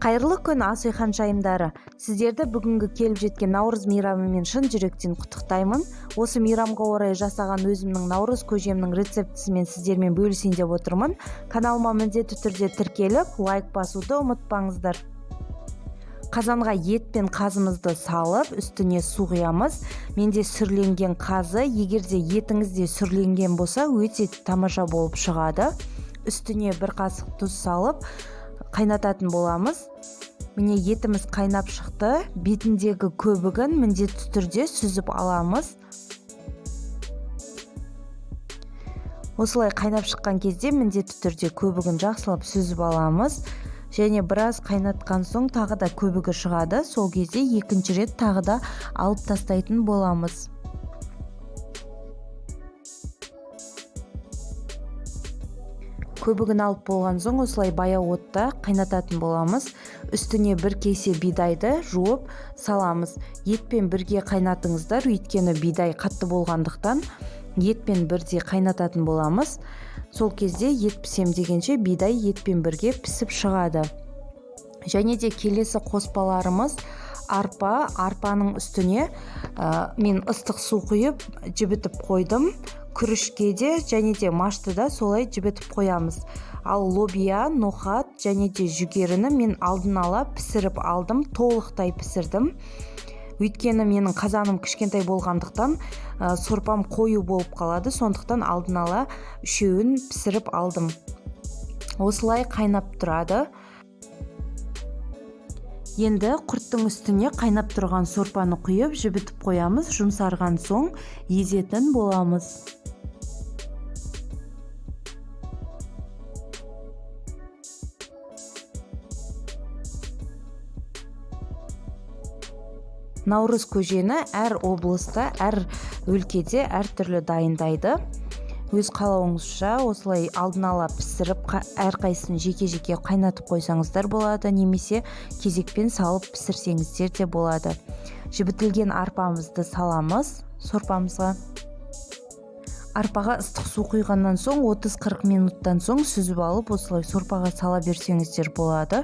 Қайырлы күн, ас үй ханшайымдары! Сіздерді бүгінгі келіп жеткен Наурыз мейрамымен шын жүректен құттықтаймын. Осы мейрамға орай жасаған өзімнің наурыз көжемнің рецептісімен сіздермен бөлісейін деп отырмын. Каналыма міндетті түрде тіркеліп, лайк басуды ұмытпаңыздар. Қазанға ет пен қазымызды салып, үстіне су құямыз. Менде сүрленген қазы, егер де етіңіз де сүрленген болса, өте тамаша болып шығады. Үстіне бір қасық тұз салып, қайнататын боламыз. Міне, етіміз қайнап шықты. Бетіндегі көбігін міндетті түрде сүзіп аламыз. Осылай қайнап шыққан кезде міндетті түрде көбігін жақсылап сүзіп аламыз. Және біраз қайнатқан соң тағы да көбігі шығады. Сол кезде екінші рет тағы да алып тастайтын боламыз. Көбігін алып болған соң осылай баяу отта қайнататын боламыз. Үстіне бір кесе бидайды жуып саламыз. Етпен бірге қайнатыңыздар, өйткені бидай қатты болғандықтан етпен бірдей қайнататын боламыз. Сол кезде ет пісем дегенше бидай етпен бірге пісіп шығады. Және де келесі қоспаларымыз арпа. Арпаның үстіне мен ыстық су құйып жібітіп қойдым. Күрішке де және де машты да солай жібітіп қоямыз. Ал лобия, ноқат және де жүгеріні мен алдын ала пісіріп алдым, толықтай пісірдім. Өйткені менің қазаным кішкентай болғандықтан, сорпам қою болып қалады, сондықтан алдын ала үшеуін пісіріп алдым. Осылай қайнап тұрады. Енді құрттың үстіне қайнап тұрған сорпаны құйып, жібітіп қоямыз. Жұмсарған соң езетін боламыз. Наурыз көжені әр облыста, әр өлкеде әртүрлі дайындайды. Өз қалауыңызша осылай алдын ала пісіріп, әрқайсысын жеке-жеке қайнатып қойсаңыздар болады, немесе кезекпен салып пісірсеңіздер де болады. Жібітілген арпамызды саламыз сорпамызға. Арпаға ыстық су құйғаннан соң 30-40 минуттан соң сүзіп алып, осылай сорпаға сала берсеңіздер болады.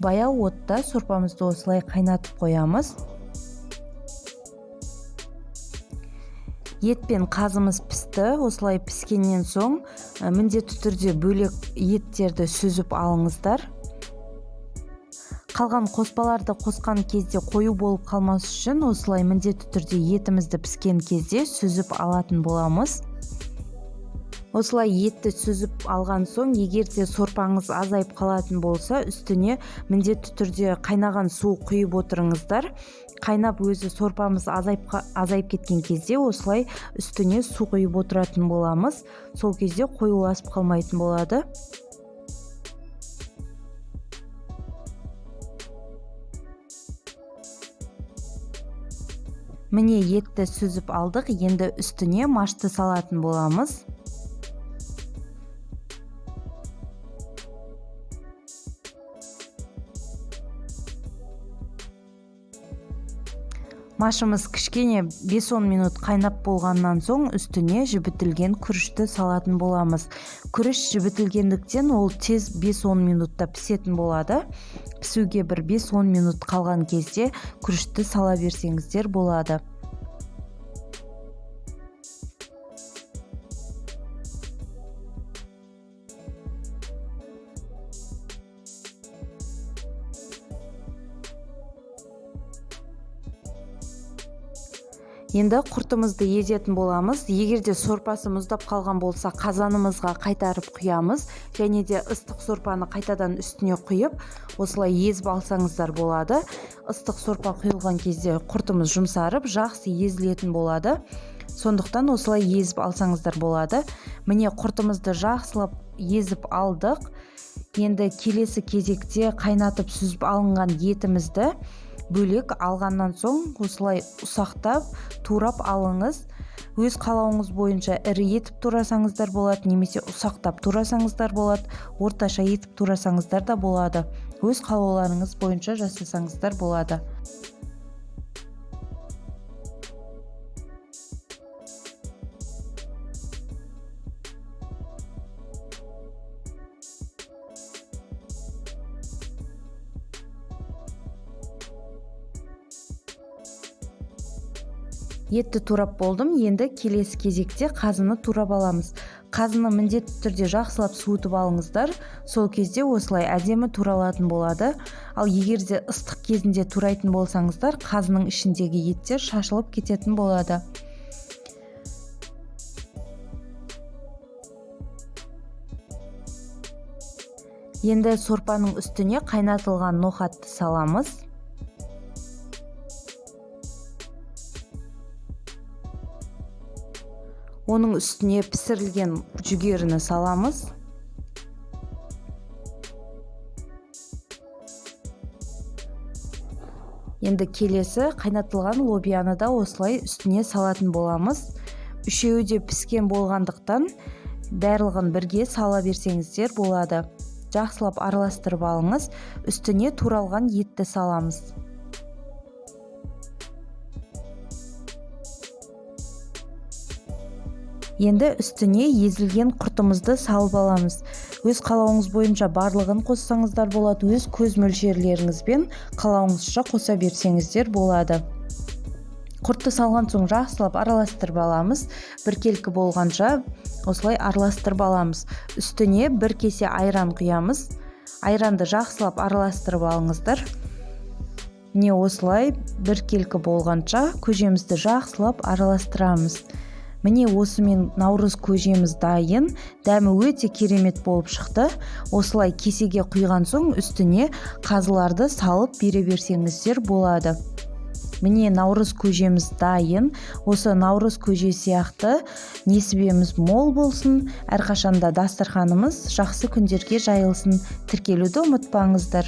Баяу отта сорпамызды осылай қайнатып қоямыз. Ет пен қазымыз пісті. Осылай піскеннен соң міндетті түрде бөлек еттерді сүзіп алыңыздар. Қалған қоспаларды қосқан кезде қою болып қалмас үшін осылай міндетті түрде етімізді піскен кезде сүзіп алатын боламыз. Осылай етті сүзіп алған соң, егер де сорпаңыз азайып қалатын болса, үстіне міндетті түрде қайнаған су құйып отырыңыздар. Қайнап өзі сорпамыз азайып кеткен кезде осылай үстіне су құйып отыратын боламыз. Сол кезде қоюласып қалмайтын болады. Міне, етті сүзіп алдық. Енді үстіне машты салатын боламыз. Машымыз кішкене 5-10 минут қайнап болғаннан соң үстіне жібітілген күрішті салатын боламыз. Күріш жібітілгендіктен ол тез 5-10 минутта пісетін болады. Пісуге бір 5-10 минут қалған кезде күрішті сала берсеңіздер болады. Енді құртымызды езетін боламыз. Егер де сорпасы мұздап қалған болса, қазанымызға қайтарып құямыз. Және де ыстық сорпаны қайтадан үстіне құйып, осылай езіп алсаңыздар болады. Ыстық сорпа құйылған кезде құртымыз жұмсарып, жақсы езілетін болады. Сондықтан осылай езіп алсаңыздар болады. Міне, құртымызды жақсылап езіп алдық. Енді келесі кезекте қайнатып сүзіп алынған етімізді бөлек алғаннан соң осылай ұсақтап турап алыңыз. Өз қалауыңыз бойынша ірі етіп турасаңыздар болады, немесе ұсақтап турасаңыздар болады, орташа етіп турасаңыздар да болады. Өз қалауларыңыз бойынша жасасаңыздар болады. Етті турап болдым. Енді келесі кезекте қазыны турап аламыз. Қазыны міндетті түрде жақсылап суытып алыңыздар, сол кезде осылай әдемі туралатын болады. Ал егер де ыстық кезінде турайтын болсаңыздар, қазының ішіндегі еттер шашылып кететін болады. Енді сорпаның үстіне қайнатылған ноқатты саламыз. Оның үстіне пісірілген жүгеріні саламыз. Енді келесі қайнатылған лобияны да осылай үстіне салатын боламыз. Үшеуі де піскен болғандықтан барлығын бірге сала берсеңіздер болады. Жақсылап араластырып алыңыз. Үстіне туралған етті саламыз. Енді үстіне езілген құртымызды салып аламыз. Өз қалауыңыз бойынша барлығын қоссаңыздар болады, өз көз мөлшерлеріңізбен қалауыңызша қоса берсеңіздер болады. Құртты салған соң жақсылап араластырып аламыз. Біркелкі болғанша осылай араластырып аламыз. Үстіне бір кесе айран құямыз. Айранды жақсылап араластырып алыңыздар. Міне, осылай біркелкі болғанша көжемізді жақсылап араластырамыз. Міне, осымен наурыз көжеміз дайын. Дәмі өте керемет болып шықты. Осылай кесеге құйған соң үстіне қазыларды салып бере берсеңіздер болады. Міне, наурыз көжеміз дайын. Осы наурыз көже сияқты несібеміз мол болсын. Әрқашанда дастарханымыз жақсы күндерге жайылсын. Тіркелуді ұмытпаңыздар.